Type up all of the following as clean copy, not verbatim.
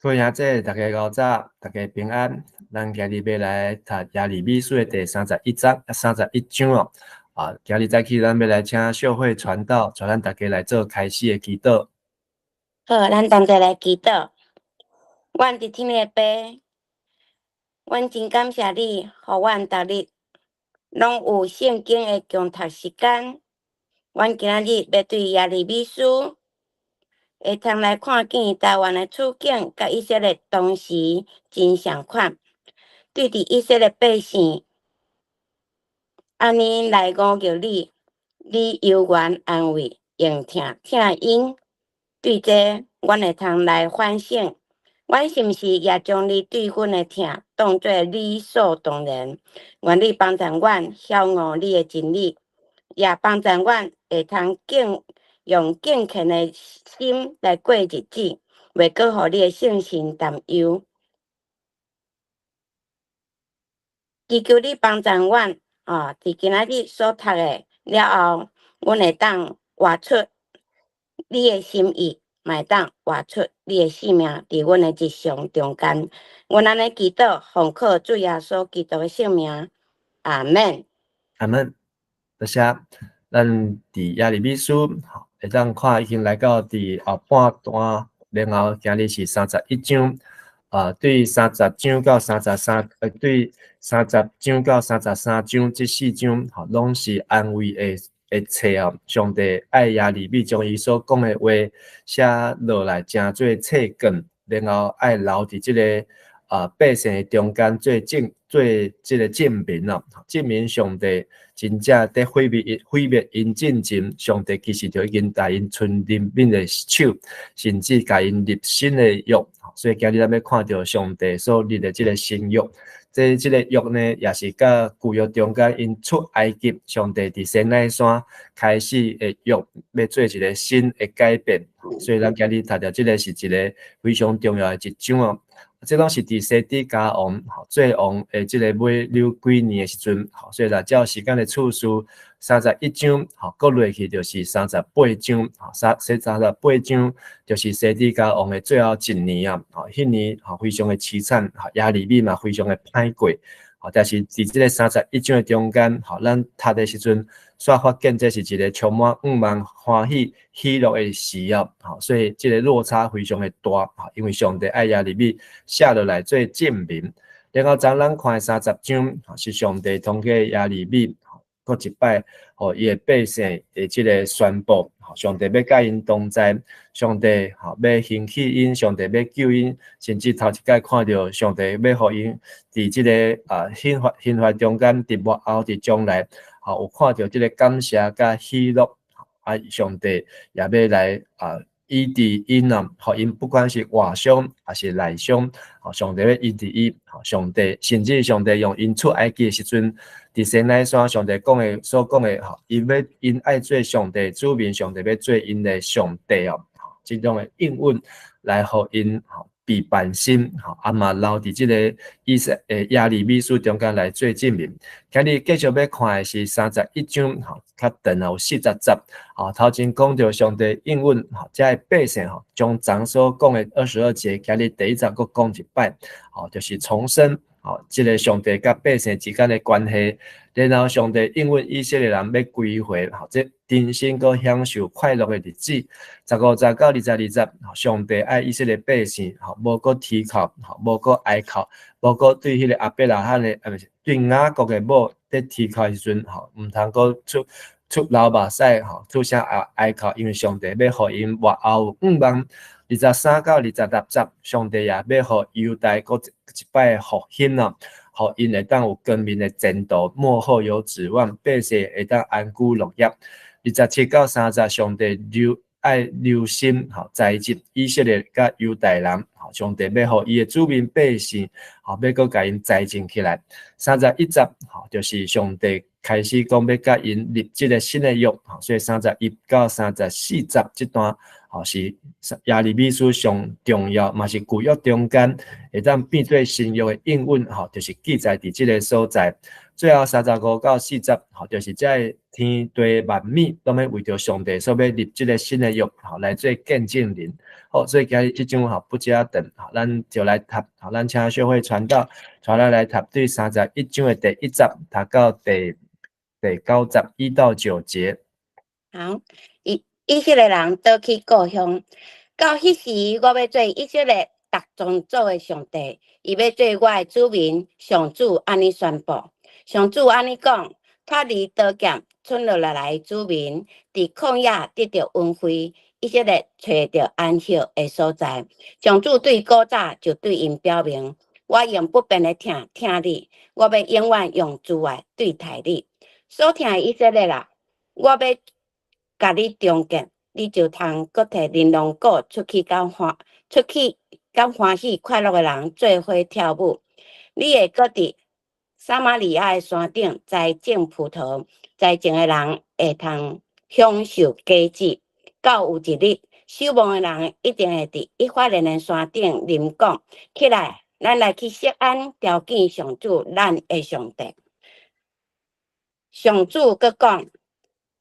各位兄弟，大家午早，大家平安。咱今日欲來讀耶利米書的第31章、31章哦。啊，今日早起咱欲來請秀慧傳道，帶咱大家來做開始的祈禱。好，咱同齊來祈禱。阮佇天的父，阮真感謝你，予阮逐日攏有聖經的共讀時間。阮今仔日欲對耶利米書，會通來看見台灣的處境，佮以色列當時真相款。對佇以色列百姓，按呢來呼叫你，你柔軟安慰，用疼疼𪜶。對這，阮會通來反省，阮是毋是也將你對阮的疼當做理所當然？願你幫助阮曉悟你的真理，也幫助阮會通敬用敬虔的心來過日子，袂閣予你的聖神擔憂。祈求你幫助阮，哦，佇今仔日所讀的了後，阮會當活出你的心意，嘛會當活出你的生命，佇阮的日常中間。阮按呢祈禱，奉靠主耶穌基督的聖名，阿們。阿們，多謝。咱佇耶利米書會當看已經來到佇後半段，然後今日是三十一章，啊，對三十章到三十三，對三十章到三十三章這四章，吼，攏是安慰的冊哦。上帝愛耶利米將伊所講的話寫落來，成做冊卷，然後愛留佇這个百姓的中間做證，做這个證明哦，證明上帝真正佇毀滅𪜶進前，上帝其實就已經共𪜶伸憐憫的手，甚至共𪜶立新的約。所以今日咱欲看著上帝所立的這个新約，這个約呢，也是佮舊約中間𪜶出埃及，上帝佇西奈山開始的約，欲做一个新的改變。所以咱今日讀著這个是一个非常重要的一章哦。這攏是佇西底家王做王的這个尾溜幾年的時陣，所以若照時間的次序，三十一章，吼，閣落去就是三十八章，吼，三十八章就是西底家王的最後一年啊，吼，彼年吼非常的淒慘，吼，耶利米嘛非常的歹過，吼，但是佇這个三十一章的中間，吼，咱讀的時陣，煞發現這是一个充滿向望、歡喜、喜樂的時哦，吼，所以這个落差非常的大，吼，因為上帝愛耶利米寫落來做證明。然後昨咱看三十章，是上帝通過耶利米，閣一擺，予伊的百姓的這个宣布，上帝欲佮𪜶同在，上帝吼欲興起𪜶，上帝欲救𪜶，甚至頭一擺看著上帝欲予𪜶佇這个刑罰中間，佇末後佇將來，吼有看著這个感謝佮喜樂，啊，上帝也欲來醫治𪜶啊，予𪜶不管是外傷抑是內傷，吼上帝欲醫治伊，吼上帝甚至上帝用𪜶出埃及的時陣，佇西奈山上帝講的所講的，吼，伊欲𪜶愛做上帝子民，上帝欲做𪜶的上帝哦，這種的應允來予𪜶吼備辦心，吼，啊嘛留佇這个以色列耶利米書中間來做證明。今日繼續欲看的是三十一章，吼，較長啊有40節，吼，頭前講著上帝應允，吼，遮的百姓吼，將昨所講的22節，今日第一節閣講一擺，吼，就是重申，吼，這个上帝佮百姓之間的關係，然後上帝應允以色列人欲歸回，吼，這重新閣享受快樂的日子。15節到22節，上帝愛以色列百姓，吼，無閣啼哭，吼，無閣哀哭，無閣對彼个亞伯拉罕的，啊，毋是對雅各的某佇啼哭的時陣，吼，毋通閣出流目屎，吼，出聲哀哭，因為上帝欲予𪜶末後有向望。23到26節，上帝也欲予猶大閣一擺復興啊，予𪜶會當有光明的前途，末後有指望，百姓會當安居樂業。27到30，上帝留愛留心吼，栽植以色列佮猶大人，吼，上帝欲予伊的子民百姓，吼，欲閣共𪜶栽種起來。31節，吼，就是上帝開始講欲佮𪜶立這个新的約，吼，所以31到34節這段，吼，是耶利米書上重要，嘛是舊約中間會當變做新約的應允，吼，就是記載佇這个所在。最後35到40，吼，就是這个天地萬物攏欲為著上帝所欲立這个新的約，吼，來做見證人。好，所以今日這章吼不加等，吼，咱就來讀，吼，咱請秀慧傳道，帶咱來讀對31章的第一節，讀到第九節，1到9節。好，以色列人倒去故鄉，到彼時，我欲做以色列逐宗族的上帝，伊欲做我的子民。上主按呢宣布，上主按呢講：脫離刀劍，存落來的子民，佇曠野得著恩惠，以色列揣著安息的所在。上主對古早就對𪜶表明：我用不變的疼疼你，我欲永遠用慈愛對待你。所疼的以色列啊，我欲共你重建，你就通閣提琳琅鼓出去佮歡喜快樂的人做伙跳舞。你會閣佇撒瑪利亞的山頂栽種葡萄，栽種的人會通享受果子。到有一日，守望的人一定會佇以法蓮的山頂臨講：起來，咱來去錫安朝見上主，咱的上帝。上主閣講：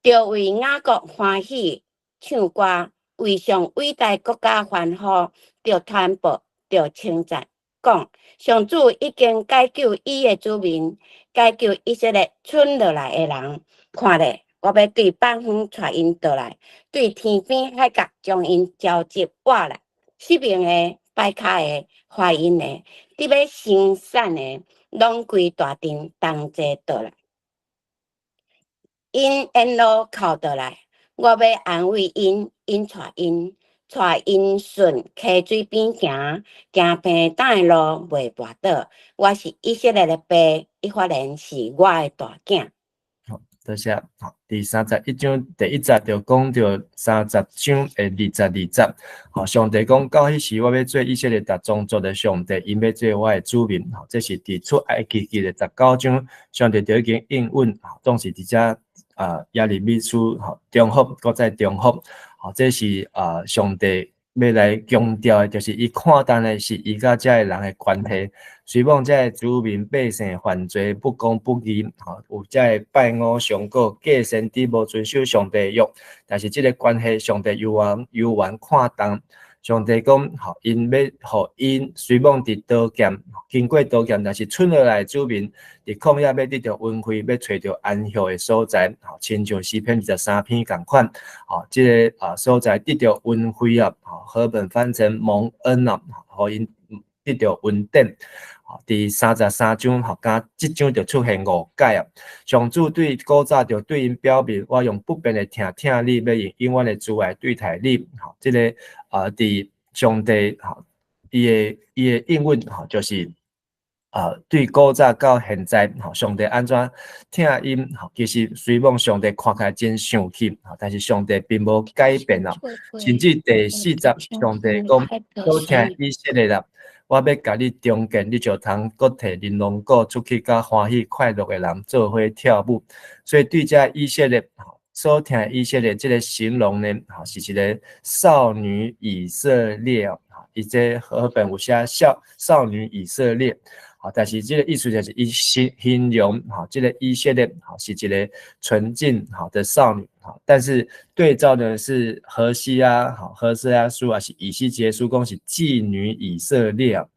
著為雅各歡喜唱歌，為上偉大國家歡呼，著傳播，著稱讚，講上主已經解救伊的子民，解救以色列存落來的人。看咧，我欲對北方帶𪜶倒來，對天邊海角將𪜶召集活來。失明的、跛跤的、懷孕的、佇欲生產的，攏規大陣同齊倒來。𪜶沿路哭倒來，我欲安慰𪜶，𪜶帶𪜶順溪水邊行，行平坦的路，袂跋倒。我是以色列的爸，以法蓮是我的大囝。好，多謝。好，佇31章第一節就講著30章的22節。好，上帝講到彼時，我欲做以色列逐宗族的上帝，𪜶欲做我的子民。好，這是佇出埃及記的19章，上帝就已經應允，總是佇遮啊，耶利米書吼重複，閣再重複。好，這是啊，上帝欲來強調的，就是伊看重的是伊佮這个人的關係。雖罔這个子民百姓犯罪不公不義，吼，有這个拜偶像閣假先知無遵守上帝的約，但是這个關係上帝猶原猶原看重。上帝講，吼，𪜶欲予𪜶雖罔佇刀劍，經過刀劍，但是存落來的子民佇曠野欲得著恩惠，欲揣著安息的所在，吼，親像詩篇23篇仝款，吼，這个啊所在得著恩惠啊，吼，和本翻成蒙恩啊，予𪜶得著恩典。佇33章，吼，敢這章就出現五擺啊。上主對古早就對𪜶表明，我用不變的疼疼你，欲用永遠的慈愛對待你。吼，這个啊，佇上帝吼，伊的應允吼，就是啊，對古早到現在，吼，上帝按怎疼𪜶，吼，其實雖罔上帝看起來真生氣，吼，但是上帝並無改變啊。甚至第4節，上帝講：所疼以色列人，我欲共你重建，你就通閣提琳琅鼓出去，佮歡喜快樂的人做伙跳舞。所以對這以色列所疼以色列這个形容呢，吼，是一个少女以色列哦。伊這和本有寫少女以色列，吼，但是這个意思就是伊形容，吼，這个以色列，吼，是一个純淨好的少女，吼，但是對照的是何西阿，吼，何西阿書抑是以西結書講是妓女以色列啊，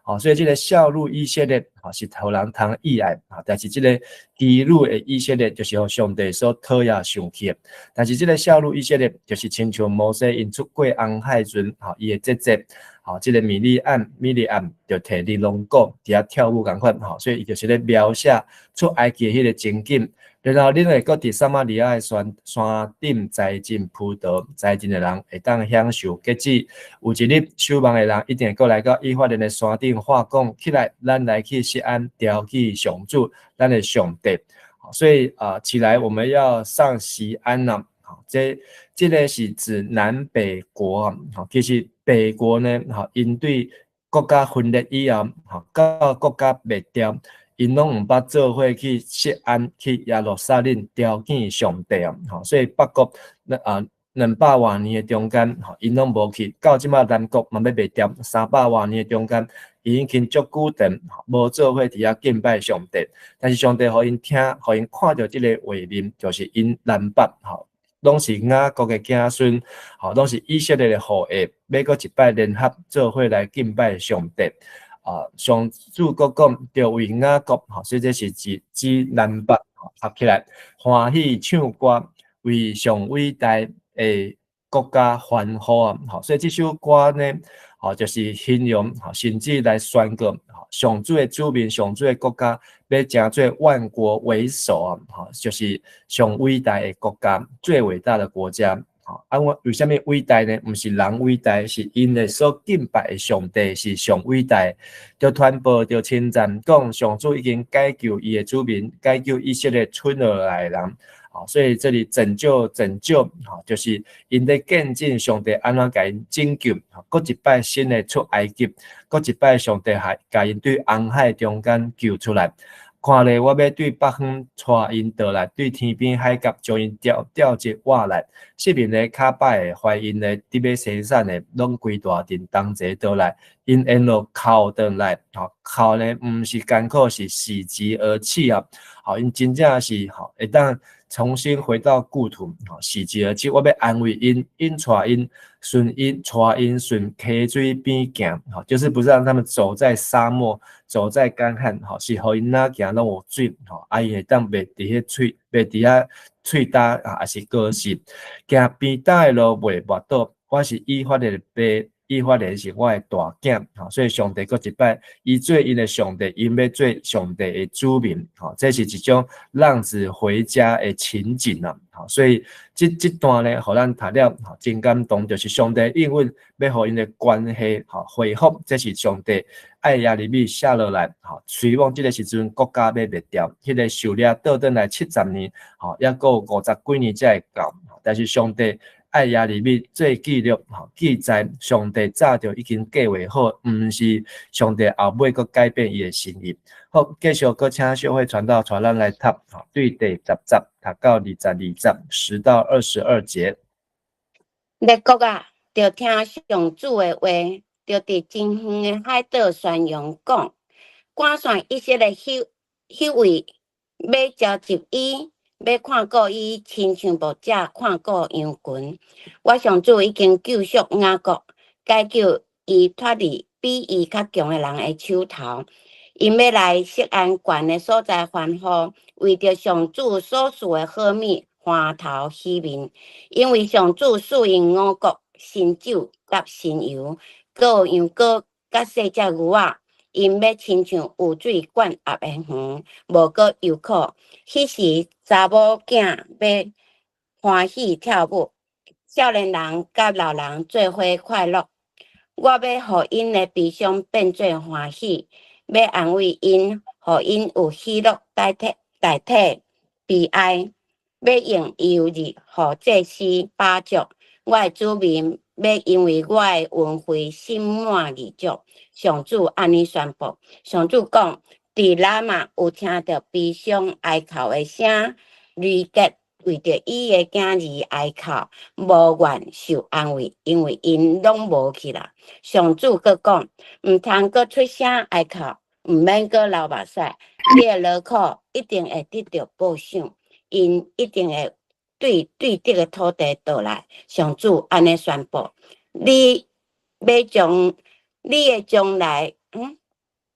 吼，所以這个少女以色列，吼，是予人通喜愛，啊，但是這个妓女的以色列就是予上帝所討厭生氣的，但是這个少女以色列就是親像摩西𪜶出過紅海時，吼，伊的姐姐，吼，這个米利暗就提琳琅鼓佇遐跳舞仝款，吼，所以伊就是咧描寫出埃及彼个情景。然後恁會閣佇撒瑪利亞的山頂栽種葡萄，栽種的人會當享受果子。有一日，守望的人一定會閣來到以法蓮的山頂，話講起來，咱來去錫安朝見上主，咱的上帝。所以啊，起來，我們要上錫安啦。好，這个是指南北國啊。好，其實北國呢，吼，𪜶對國家分裂以後，吼，到國家滅掉，𪜶攏毋捌做伙去錫安去耶路撒冷朝見上帝啊！吼，所以北國那啊200外年的中間，吼，𪜶攏無去，到這馬南國嘛欲滅掉，300外年的中間，伊已經足久頓無做伙佇遐敬拜上帝，但是上帝予𪜶聽，予𪜶看著這個畫面，就是𪜶南北吼，攏是雅各的子孫，吼，攏是以色列的後裔，欲閣一擺聯合做伙來敬拜上帝。啊，上主閣講，著為雅各，吼，所以這是指指南北合起來，歡喜唱歌，為上偉大的國家歡呼啊！吼，所以這首歌呢，吼，就是形容，吼，甚至來宣告，上主的子民，上主的國家，欲成做萬國為首啊！吼，就是上偉大的國家，最偉大的國家。吼，啊，我為啥物偉大呢？毋是人偉大，是𪜶的所敬拜的上帝是上偉大。就傳報，就稱讚，講上主已經解救伊的子民，解救以色列剩落來的人。吼，所以這裡拯救，拯救，吼，就是𪜶咧見證上帝按怎共𪜶拯救，閣一擺新的出埃及，閣一擺上帝還共𪜶對紅海中間救出來。看咧，我欲對北方帶𪜶倒來，對天邊海角將𪜶調調集活來。失明的跤擺的，懷孕的，得欲生產的，攏規大陣同齊倒來。𪜶沿路哭轉來，吼，哭呢，毋是艱苦，是喜極而泣啊！吼，𪜶真正是吼，會當重新回到故土，吼，喜極而泣。我欲安慰𪜶，𪜶帶𪜶順𪜶帶𪜶順溪水邊行，吼，就是不讓他們走在沙漠，走在乾旱，吼，是予𪜶哪行攏有水，吼，啊，𪜶會當袂佇彼喙，袂佇遐喙焦啊，抑是乾澀。行平焦的路袂跋倒，我是以法蓮的爸，以法蓮是我的大囝，吼，所以上帝閣一擺，伊做𪜶的上帝，𪜶欲做上帝的子民，吼，這是一種浪子回家的情景啊，吼，所以這這段呢，予咱讀了，吼，真感動，就是上帝應允欲予𪜶的關係，吼，恢復，這是上帝愛耶利米寫落來，吼，雖罔這個時陣國家欲滅掉，彼個受掠倒轉來70年，吼，猶閣有50幾年才會到，但是上帝愛耶利米做記錄，吼，記載上帝早就已經計劃好，毋是上帝後尾閣改變伊的心意。好，繼續閣請小慧傳道帶咱來讀，吼，對第10節讀到22節，10到22節。列國啊，著聽上主的話，著佇真遠的海島宣揚講，趕散以色列彼彼位欲召集伊，欲看顧伊，親像牧者看顧羊群。我上主已經救贖雅各，解救伊脫離比伊較強的人的手頭。𪜶欲來錫安懸的所在歡呼，為著上主所賜的好物歡頭喜面，因為上主賜𪜶五穀、新酒佮新油，閣有羊羔佮細隻牛仔。𪜶欲親像有水灌壓的園，無閣憂苦。彼時查某囝欲歡喜跳舞，少年人佮老人做伙快樂。我欲予𪜶的悲傷變做歡喜，欲安慰𪜶，予𪜶有喜樂代替代替悲哀。欲用油脂予祭司飽足，我的子民欲因為我的恩惠心滿意足。上主按呢宣布。上主講，佇喇瑪有聽著悲傷哀哭的聲，拉結為著伊的囝兒哀哭，無願受安慰，因為𪜶攏無去啦。上主閣講，毋通閣出聲哀哭，毋免閣流目屎，你的勞苦一定會得著報賞，𪜶一定會對對得的土地倒來。上主按呢宣布，你欲將你的將來，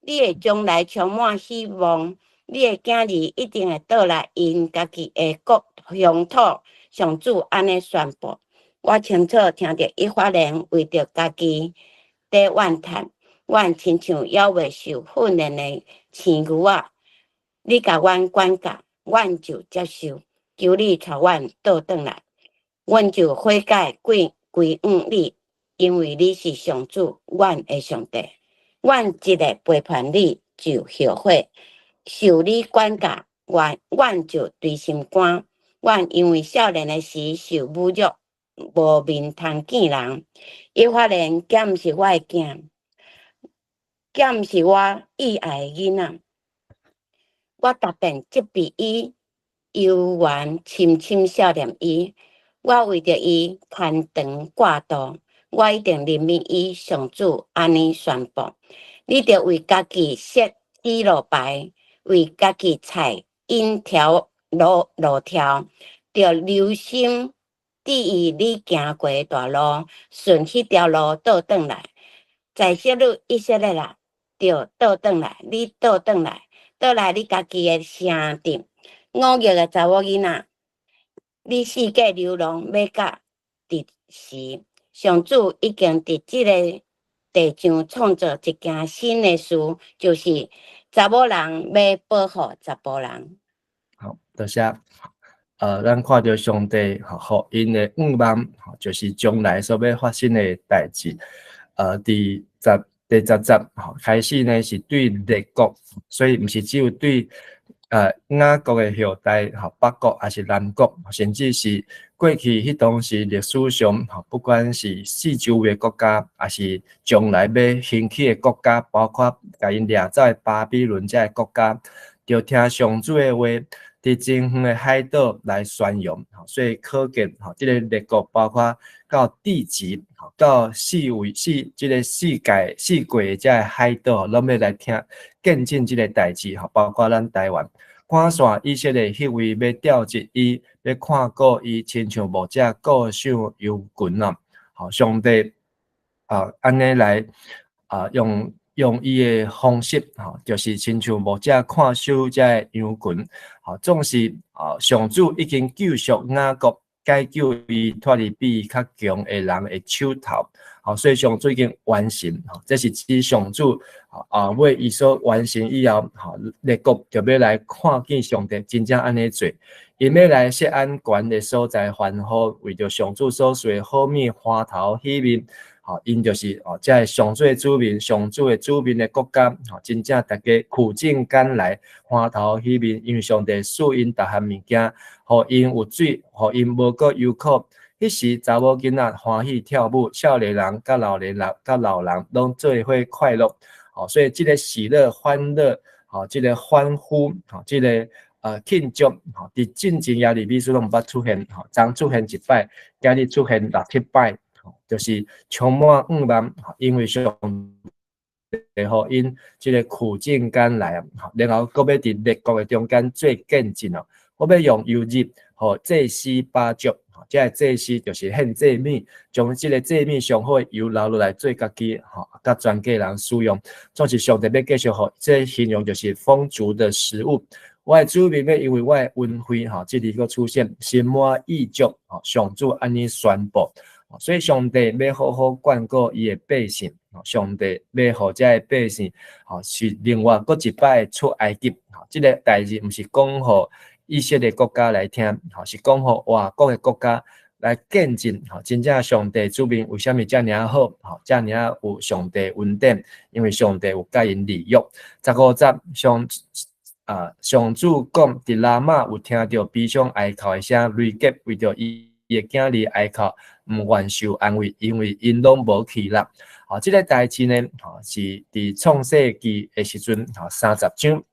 你會將來充滿希望，你的囝兒一定會倒來𪜶家己的國鄉土。上主按呢宣布，我清楚聽著以法蓮為著家己佇怨嘆，阮親像猶未受訓練的牝牛仔，你共阮管教，阮就接受。求你帶阮倒轉來，阮就悔改歸歸向你，因為你是上主，阮的上帝。阮一个背叛你就後悔，受你管教，阮阮就錐心肝。阮因為少年的時受侮辱，無面通見人。以法蓮敢毋是我的囝，敢毋是我意愛的囡仔。我逐遍責備伊，猶原深深惜念伊。我為著伊牽腸掛肚，我一定憐憫伊。上主按呢宣布。你著為家己設指路牌，為家己踩引條路路條，著留心注意你行過的大路，順彼條路倒轉來。在昔日以色列啊，著倒轉來，你倒轉來，倒來你家己的城鎮。忤逆的查某囡仔，你四界流浪欲到佇時，上主已經佇這个地上創造一件新的事，就是查某人欲保護查埔人。好，多謝。咱看著上帝予𪜶的願望，就是將來所欲發生的代誌。伫第十節開始呢，是對列國，所以毋是只有對雅各的後代，北國抑是南國，甚至是過去彼當時歷史上，不管是四周圍國家，抑是將來欲興起的國家，包括共𪜶掠走的巴比倫這个國家，著聽上主的話，佇真遠的海島來宣揚，所以可見，這个列國包括到地極，到四圍四這个世界四界這个海島，攏欲來聽見證這个代誌，包括咱台灣。趕煞以色列彼位欲調集伊，欲看顧伊，親像牧者顧守羊群啊！好，上帝啊，按呢來啊，用伊的方式，吼，就是親像牧者看守這个羊群，吼，總是啊，上主已經救贖雅各，解救伊脫離比伊較強的人的手頭，好，所以上主已經完成，吼，這是指上主啊，尾伊所完成以後，吼，列國就欲來看見上帝真正按呢做，𪜶欲來錫安懸的所在歡呼，為著上主所賜的好物歡頭喜面。吼，𪜶就是哦，這个上主的子民，上主的子民的國家，吼，真正大家苦盡甘來，歡頭喜面，因為上帝賜𪜶逐項物件，予𪜶有水，予𪜶無閣憂苦。彼時查某囡仔歡喜跳舞，少年人佮老年人佮老人攏做伙快樂。吼，所以這个喜樂歡樂，吼，這个歡呼，吼，這个慶祝，吼，佇進前耶利米書攏毋捌出現，吼，昨出現一擺，今日出現六七擺。就是充滿願望，因為上帝予𪜶這个苦盡甘來，然後閣欲佇列國的中間做見證哦。我欲用油脂予祭司飽足，這个祭司就是獻祭物，將這个祭物上好的油留落來做家己，吼，佮全家人使用。總是上帝欲繼續予，這个形容就是豐足的食物。我的子民欲因為我的恩惠，吼，這裡閣出現心滿意足，吼，上主按呢宣布。所以上帝欲好好眷顧伊的百姓，上帝欲予這个百姓，吼，是另外閣一擺出埃及，吼，這个代誌毋是講予以色列國家來聽，吼，是講予外國的國家來見證，吼，真正上帝子民為啥物遮爾仔好，吼，遮爾仔有上帝恩典，因為上帝有佮𪜶立約。15節上主講，佇拉瑪有聽著悲傷哀哭的聲，雷結為著伊的囝兒哀哭，毋願受安慰，因為𪜶攏無去啦。好，這个代誌呢，吼，是佇創世記的時陣，吼，30章。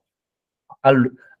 啊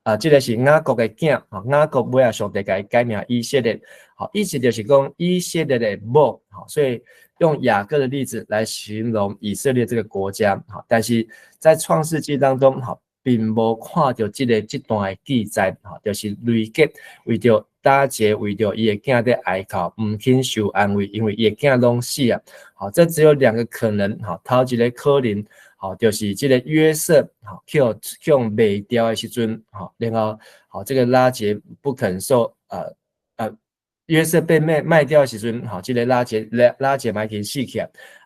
啊，這个是雅各的囝，吼，雅各尾仔上帝共伊改名以色列，吼，意思就是講以色列的某，吼，所以用雅各的例子來形容以色列這个國家，吼，但是在創世記當中，吼，並無看著這个這段的記載，吼，就是雷結為著拉結為著伊的囝佇哀哭，毋肯受安慰，因為伊的囝攏死啊。好，這只有兩個可能，吼，頭一个可能，吼，就是這个約瑟，吼，去予賣掉的時陣，吼，然後，好，這个拉結不肯受，約瑟被賣掉的時陣，吼，這个拉結嘛已經死去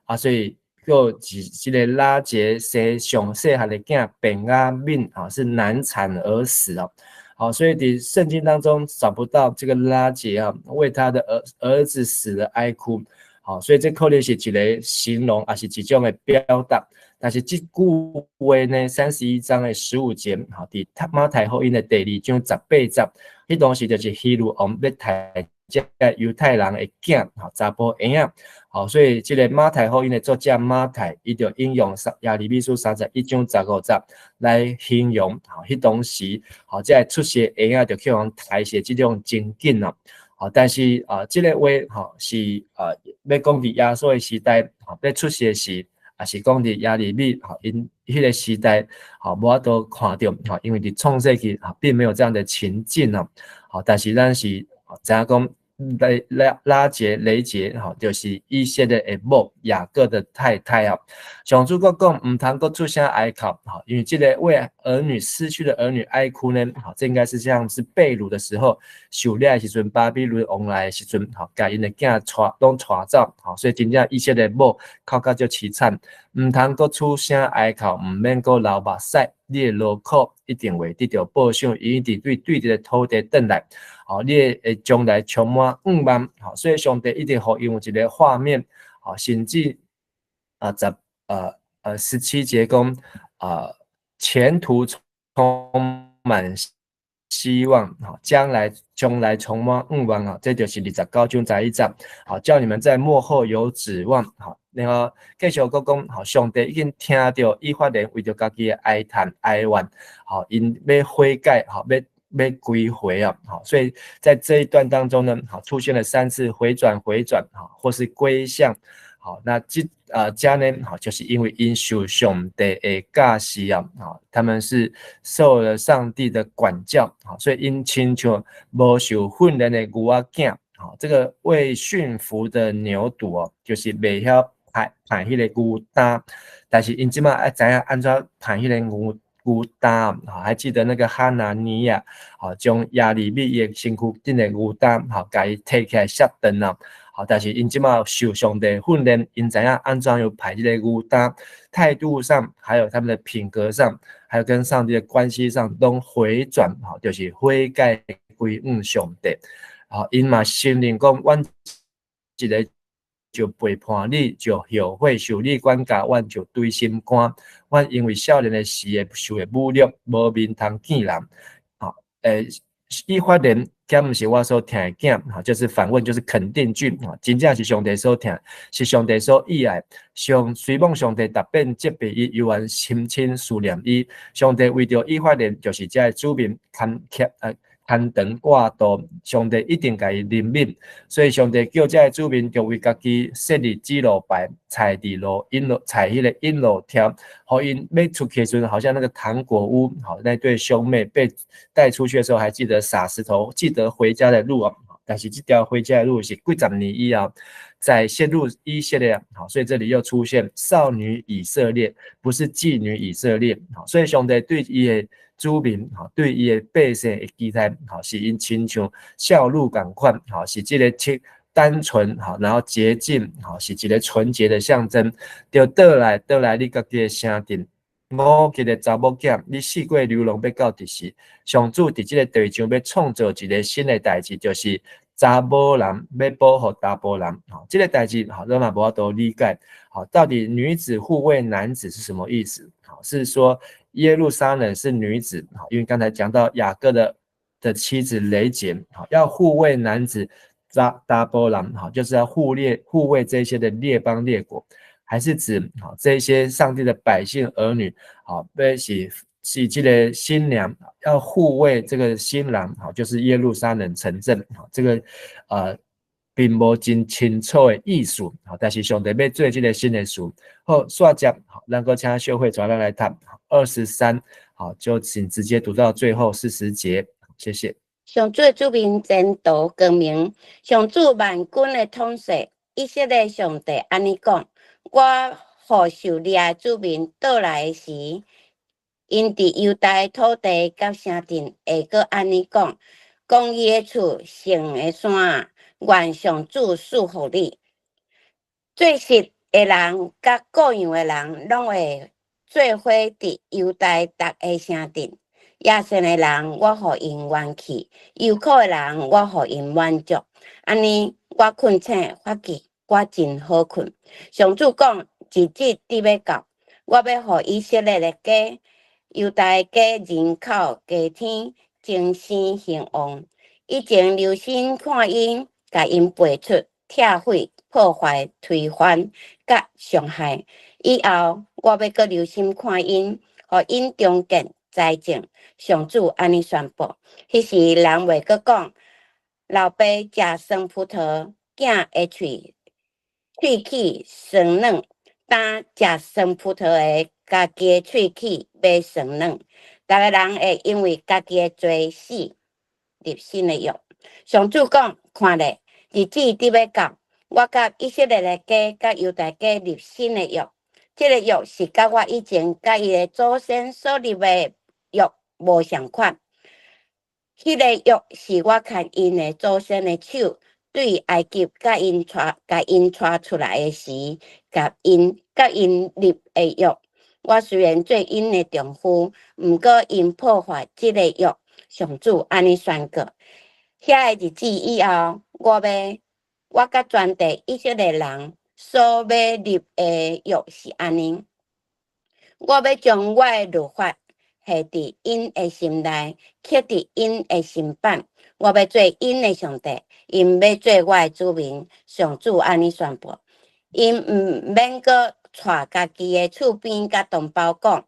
啊，所以閣是這个拉結生上細漢的囝便雅憫，啊，是難產而死哦。好，所以佇聖經當中找不到這个拉結啊，為他的兒子死了哀哭。好，所以這可能是一个形容，抑是一種的表達。但是這句話呢，31章的15節，吼，佇馬太福音的第二章18節，彼當時就是希律王欲刣這个猶太人的囝，吼，查埔嬰仔。好，所以這个馬太福音的作者馬太，伊就引用耶利米書31章15節來形容，吼，彼當時，吼，這个出世嬰仔就去予刣死這種情景哦。好，但是啊，這个話吼是啊，欲講佇耶穌的時代，吼，欲出世時，抑是講佇耶利米，吼，𪜶彼个時代，吼，無法度看著，吼，因為佇創世記，並沒有這樣的情境哦，吼，但是咱是知影講拉結雷結，吼，就是以色列的某雅各的太太啊。上主閣講，毋通閣出聲哀哭，吼，因為這个為兒女失去的兒女哀哭呢，吼，這應該是像是被擄的時候，受掠的時陣，巴比倫王來的時陣，吼，共𪜶的囝帶攏帶走，吼，所以真正以色列某哭甲足凄慘，毋通閣出聲哀哭，毋免閣流目屎，你的勞苦一定會得著報賞，伊一定對對這个土地轉來。吼，你會將來充滿向望，吼，所以上帝一定予𪜶有一个畫面，吼，甚至啊17節講啊，前途充滿希望，吼，將來充滿向望啊，這就是29章11節，好，叫你們在末後有指望，好，然後繼續閣講，吼，上帝已經聽著以法蓮為著家己的哀嘆哀怨，吼，𪜶欲悔改，吼，欲歸回啊，好，所以在這一段當中呢，好，出現了三次回轉、回轉，哈，或是歸向，好，那這啊遮呢，好，就是因為𪜶受上帝的教示啊，好，他們是受了上帝的管教，好，所以𪜶親像無受訓練的牛仔囝，好，這個未馴服的牛犢哦，就是袂曉排排彼个牛擔，但是𪜶這馬愛知影按怎排彼个牛擔，好，還記得那個哈拿尼亞，好，將耶利米的身軀頂的牛擔，好，共伊提起來摔斷啦，好，但是𪜶這馬受上帝訓練，𪜶知影按怎樣排這个牛擔，態度上，還有他們的品格上，還有跟上帝的關係上，攏回轉，好，就是悔改歸向上帝，好，𪜶嘛承認講，阮一个就背叛你，就後悔受你管教，阮就錐心肝。阮因為少年的時會受的侮辱，無面通見人。吼，以法蓮敢毋是我所疼的囝？吼，就是反問，就是肯定句。吼，真正是上帝所疼，是上帝所喜愛。上雖罔上帝逐遍責備伊，猶原深深思念伊。上帝為著以法蓮，就是遮的子民牽欠牽腸掛肚，上帝一定共伊憐憫，所以上帝叫遮的子民就為家己設立指路牌，踩佇路引路，踩彼个引路條，予𪜶欲出去的時陣，好像那個糖果屋，好，那對兄妹被帶出去的時候，還記得撒石頭，記得回家的路啊。但是這條回家的路是幾十年以後再陷入以色列，好，所以這裡又出現少女以色列，不是妓女以色列，好，所以上帝對伊的子民，吼，對伊的百姓的期待，吼，是𪜶親像小鹿仝款，吼，是這个清單純，吼，然後潔淨，吼，是一个純潔的象徵。著倒來倒來，你家己的城鎮，五結的查某囝，你四過流浪欲到佇時，上主佇這个地上欲創造一个新的代誌，就是查某人欲保護查埔人，吼，這个代誌，吼，咱嘛無法度理解，吼，到底女子護衛男子是什麼意思？吼，是說耶路撒冷是女子，因為剛才講到雅各的妻子雷結，要護衛男子查埔人，就是要護衛這些的列邦列國，還是指這些上帝的百姓兒女，好，是這个新娘要護衛這個新郎，好，就是耶路撒冷城鎮，好，這個並無真清楚的意思，好，但是上帝欲做這个新的事，好，煞接，好，咱閣請秀慧轉來讀23，好，就請直接讀到最後40節，謝謝。上主的子民前途光明，上主萬軍的統帥以色列上帝按呢講：我予受掠的子民倒來的時，𪜶佇猶大的土地佮城鎮會閣按呢講：公義的厝，聖的山啊，願上主賜福你。做實的人佮羔羊的人，攏會做伙佇猶大逐个城鎮。野善的人，我予𪜶元氣；憂苦的人，我予𪜶滿足。按呢，我困醒，發覺我真好睏。上主講，日子佇欲到，我欲予以色列的家、猶大的家人口加添，增生興旺。以前留心看𪜶，共𪜶拔出、拆毀、破壞、推翻、佮傷害。以後我欲閣留心看𪜶，予𪜶重建栽種。上主按呢宣布。彼時人袂閣講，老爸食酸葡萄，囝的喙齒酸軟。擔食酸葡萄的，家己的喙齒欲酸軟。逐个人會因為家己的罪死，立新的約。上主講：看咧，日子佇欲到，我佮以色列的家佮猶大家立新的約。這个約是佮我以前佮𪜶的祖先所立的約無仝款。彼个約是我牽𪜶的祖先的手，對埃及共𪜶帶出來的時，共𪜶立的約。我雖然做𪜶的丈夫，毋過𪜶破壞這个約。上主按呢宣告：遐个日子以後，我佮全地以色列人所欲立的約是按呢：我欲將我的律法下佇𪜶的心內，刻佇𪜶的心版。我欲做𪜶的上帝，𪜶欲做我的子民。上主按呢宣布：𪜶毋免閣帶家己的厝邊佮同胞講，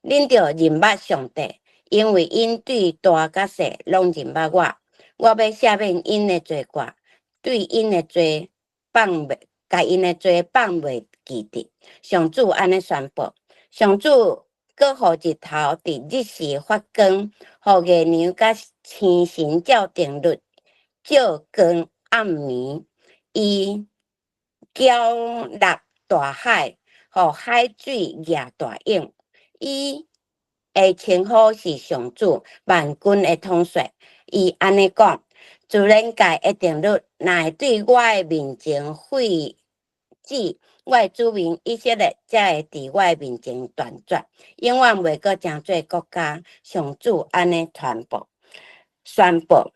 恁著認捌上帝，因為𪜶對大佮細攏認捌我。我欲赦免𪜶的罪過，對𪜶的罪放袂，共𪜶的罪放袂記得。上主按呢宣布：上主閣予日頭佇日時發光，予月娘佮星辰照定律照光暗暝。伊攪落大海，予海水夯大湧。伊的稱呼是上主萬軍的統帥。伊按呢講：自然界的定律，若會對我的面前廢止，我的子民以色列才會佇我的面前斷絕，永遠袂閣成做國家。上主按呢傳布宣布：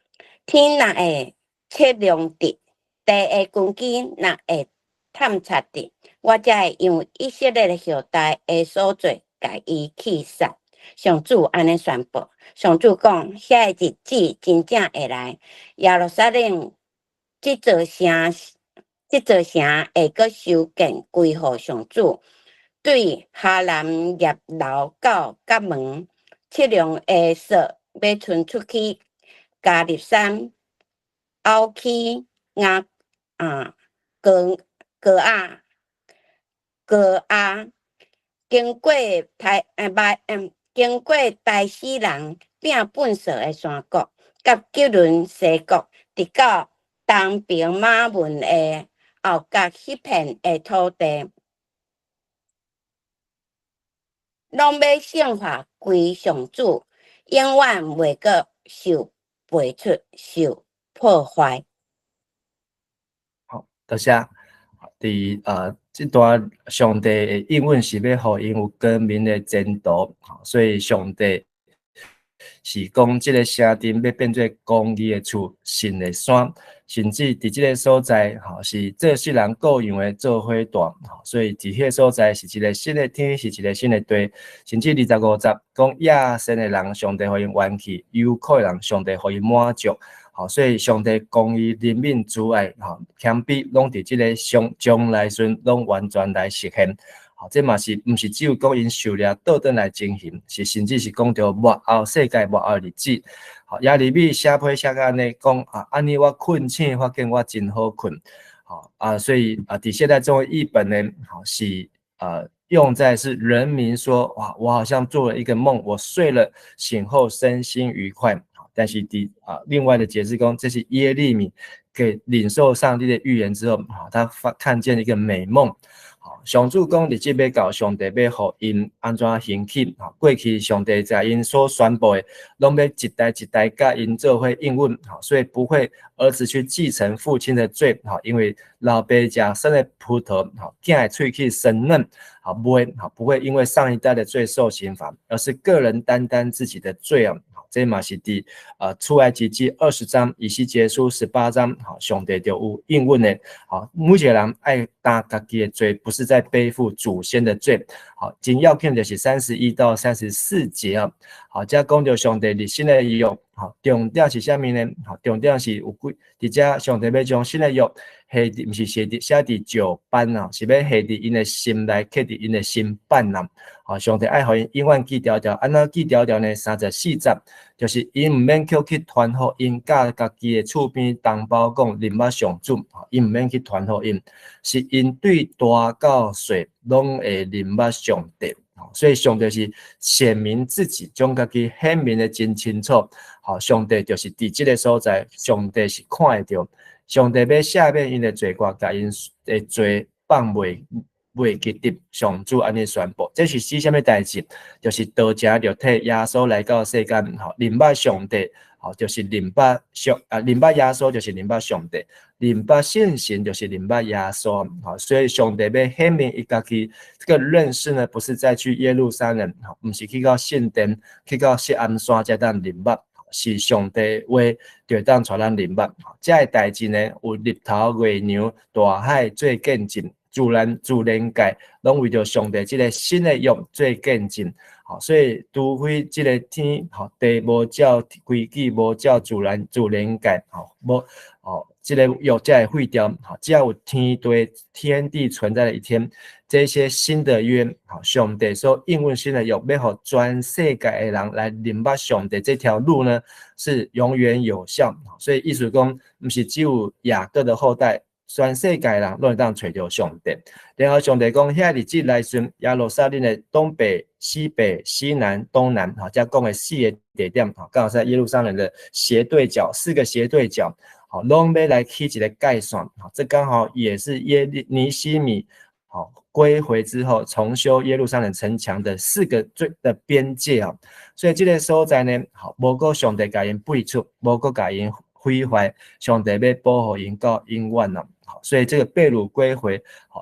天若會測量得，地的根基若會探查得，我才會因為以色列的後代的所做，共伊去殺。上主按呢宣布。上主講：遐个日子真正會來，耶路撒冷這座城會閣修建歸予上主。對哈南葉樓到角門，測量的索欲伸出去，迦立山、拗去亞啊高高亞高亞，經過台麥經過大死人餅糞掃的山谷，佮基倫溪谷，直到東爿瑪門的後角彼片的土地，攏欲聖化歸上主，永遠袂閣受廢黜、受破壞。好，多謝。佇這段上帝的應允是欲予𪜶有光明的前途，所以上帝是講這个城鎮欲變做公義的厝、信的山，甚至佇這个所在，是做世人羔羊的做伙帶，所以佇彼个所在是一个新的天，是一个新的地，甚至25節講野善的人，上帝予𪜶冤去；憂苦的人，上帝予𪜶滿足。好，所以上帝公義、憐憫、慈愛、謙卑，攏佇這个上將來時攏完全來實現。好，這嘛是毋是只有講𪜶受掠倒轉來情形，是甚至是講著末後世界末後日子。好，耶利米寫批寫甲按呢講啊，按呢我睏醒，發現我真好睏。好啊，所以啊，佇現代中文譯本呢，好是啊，用在是人民說哇，我好像做了一個夢，我睡了，醒後身心愉快。但是佇啊，另外的解釋講，這是耶利米給領受上帝的預言之後，啊，他發看見一個美夢。好，上主講日子欲到，上帝欲予𪜶按怎興起？啊，過去上帝在𪜶所宣布的，攏欲一代一代共𪜶做伙應允，好，所以不會兒子去繼承父親的罪，好，因為老爸食酸的葡萄，好，囝的喙齒酸軟，好，不會，好，不會因為上一代的罪受刑罰，而是個人擔當自己的罪啊。這嘛是佇出埃及記20章，以西結書18章，好，上帝就有應允的，好，每一個人愛擔家己的罪，不是在背負祖先的罪。好，真要緊就是31到34節啊，好，這講著上帝立新的約，好，吼，重點是啥物呢？吼，重點是有幾佇遮上帝欲將新的約下佇，毋是寫佇寫佇石板啊，是欲下佇𪜶的心內，刻佇𪜶的心版啊。吼，上帝愛予𪜶永遠記牢牢，按怎記牢牢呢？34節，就是𪜶毋免去傳予𪜶佮家己的厝邊同胞講認捌上主，𪜶毋免去傳予𪜶，是𪜶對大到細攏會認捌上帝。所以上帝是顯明自己，將家己顯明得真清楚。好，上帝就是佇這个所在，上帝是看會著，上帝欲赦免𪜶的罪過，共𪜶的罪放袂記得。上主按呢宣布，這是指啥物代誌？就是道成肉體耶穌來到世間，吼，認捌上帝，吼，就是認捌上啊，認捌耶穌就是認捌上帝，認捌聖神就是認捌耶穌，吼，所以上帝欲顯明伊家己，這個認識呢，不是再去耶路撒冷，吼，毋是去到聖殿，去到錫安山才當認捌，是上帝話就會當帶咱認捌。這个代誌呢，有日頭、月娘、大海做見證，自然界攏為著上帝這个新的約做見證。好，所以除非這个天，吼，地無照規矩，無照自然界，吼，無，哦，這个約才會廢掉。好，只要有天地存在的一天，這些新的約，好，上帝所應允新的約，欲予全世界的人來認捌上帝這條路呢，是永遠有效。所以意思講，毋是只有雅各的後代，全世界人攏會當揣著上帝。然後上帝講，遐日子來時，耶路撒冷的東北、西北、西南、東南，吼，遮講的四个地點，吼，剛好在耶路撒冷的斜對角，四個斜對角，吼，攏欲來起一个界線，吼，這剛好也是耶利尼希米，吼，歸回之後重修耶路撒冷城牆的四個最的邊界啊。所以這个所在呢，吼，無閣上帝共𪜶廢除，無閣共𪜶毀壞，上帝欲保護𪜶到永遠啊。所以這個被擄歸回，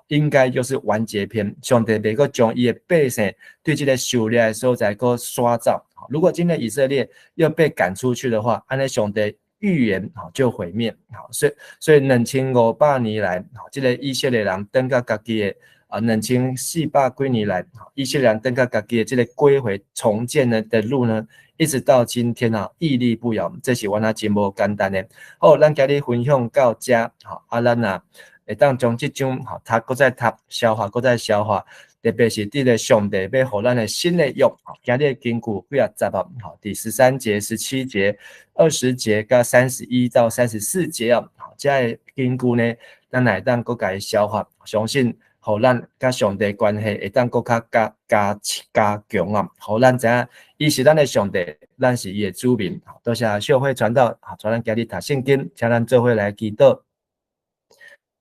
應該就是完結篇。上帝袂閣將伊的百姓對這个受掠的所在閣徙走。如果今天以色列又被趕出去的話，按呢上帝預言就毀滅。所以2500年來，這个以色列人轉到家己的啊，2400幾年來，以色列人轉到家己的這个歸回重建的路呢，一直到今天啊，屹立不搖，這是原來真無簡單的。好，咱今日分享到這，吼，啊，咱啊會當將這章吼讀，閣再讀，消化，閣再消化。特別是佇咧上帝欲予咱的新的約，今日的根據幾仔節啊，吼，第13節、17節、20節佮31到34節啊，這个根據呢，咱會當閣共伊消化，相信予咱佮上帝關係會當閣較加強啊，予咱知影伊是咱的上帝，咱是伊的子民。多謝秀慧傳道，帶咱今日讀聖經，請咱做伙來祈禱。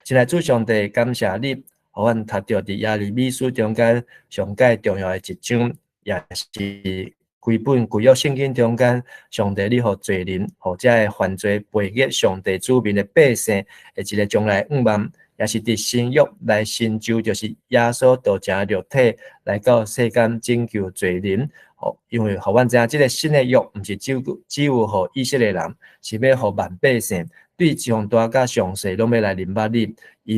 親愛主上帝，感謝你，予阮讀著佇耶利米書中間上蓋重要的一章，也是規本舊約聖經中間，上帝你予罪人，予這个犯罪背逆上帝子民的百姓的一个將來願望，也是佇新約來成就，就是耶穌道成肉體來到世間拯救罪人。吼，因為予阮知影，這个新的約毋是只有予以色列人，是欲予萬百姓，對上大佮上細攏欲來認捌你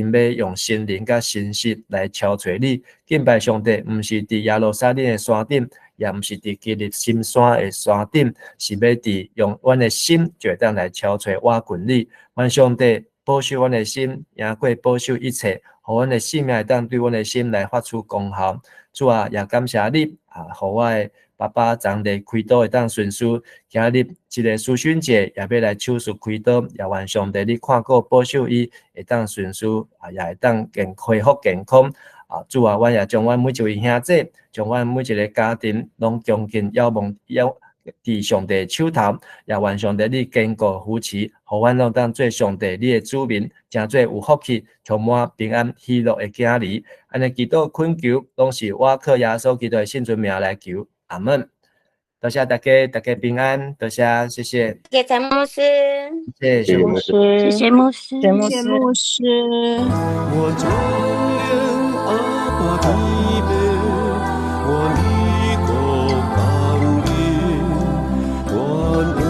，𪜶欲用心靈佮誠實來朝揣你。敬拜上帝，毋是佇耶路撒冷的山頂，也毋是佇基利心山的山頂，是欲佇用阮的心就會當來朝揣倚近你。願上帝保守阮的心，贏過保守一切，予阮的性命會當對阮的心來發出功效。主啊，也感謝你啊，予我的爸爸昨日開刀會當順遂，今日這个思勳姐也欲來手術開刀，也願上帝你看顧保守伊會當順遂，啊，也會當恢復健康。啊，主啊，阮也將阮每一位兄弟，將阮每一个家庭，攏恭敬仰望仰佇上帝手頭，也願上帝你堅固扶持，予阮攏當做上帝你的子民，成做有福氣、充滿平安、喜樂的囝兒。按呢祈禱懇求，攏是我靠耶穌基督的聖尊名來求。阿門。多謝大家，大家平安。多謝，謝謝。謝謝陳牧師。謝謝牧師，謝謝牧師，謝謝牧師。我